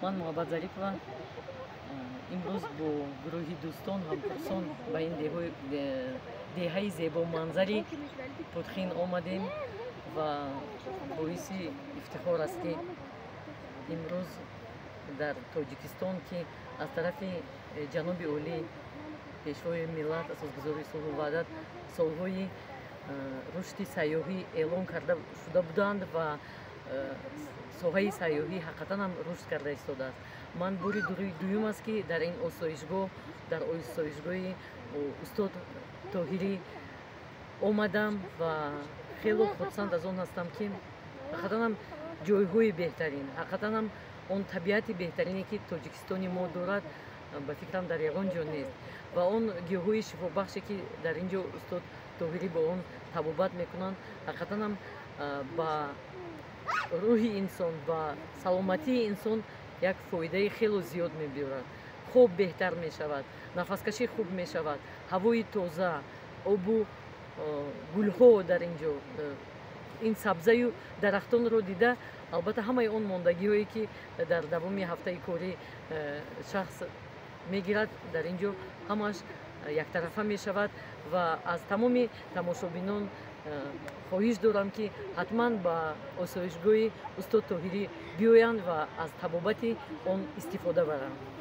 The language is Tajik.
Ман Муҳаббат Зарипова имрӯз бо гурӯҳи дӯстон, ҳамкурсон ба ин деҳаи зебоманзари Путхин омадем ва боиси ифтихор аст, ки имрӯз дар Тоҷикистон, ки аз тарафи ҷаноби олӣ, Пешвои миллат, Асосгузори сулҳу ваҳдат, солҳои рушди сайёҳӣ эълон карда шуда буданд ва соҳаи сайёҳӣ ҳақиқатан ҳам рушд карда истодааст. Ман бори дуюм аст, ки дар ин осоишгоҳ, дар осоишгоҳи устод Тоҳирӣ омадам ва хело хурсанд аз он ҳастам, ки ҳақиқатан ҳам ҷойҳои беҳтарин, ҳақиқатан ҳам он табиати беҳтарине, ки Тоҷикистони мо дорад, ба фикрам, дар ягон ҷо нест ва он гиёҳҳои шифобахше, ки дар ин ҷо устод Тоҳирӣ бо он табобат мекунанд, ҳақиқатан ҳам ба рӯҳи инсон, ба саломатии инсон як фоидаи хело зиёд мебиёрад. Хоб беҳтар мешавад, нафаскашӣ хуб мешавад, ҳавои тоза, обу гулҳо дар ин ҷо, ин сабзаю дарахтонро дида, албатта, ҳамаи он мондагиҳое, ки дар давоми ҳафтаи корӣ шахс мегирад, дар ин ҷо ҳамааш яктарафа мешавад. Ва аз тамоми тамошобинон хоҳиш дорам, ки ҳатман ба осоишгоҳи устод Тоҳирӣ биёянд ва аз табобати он истифода баранд.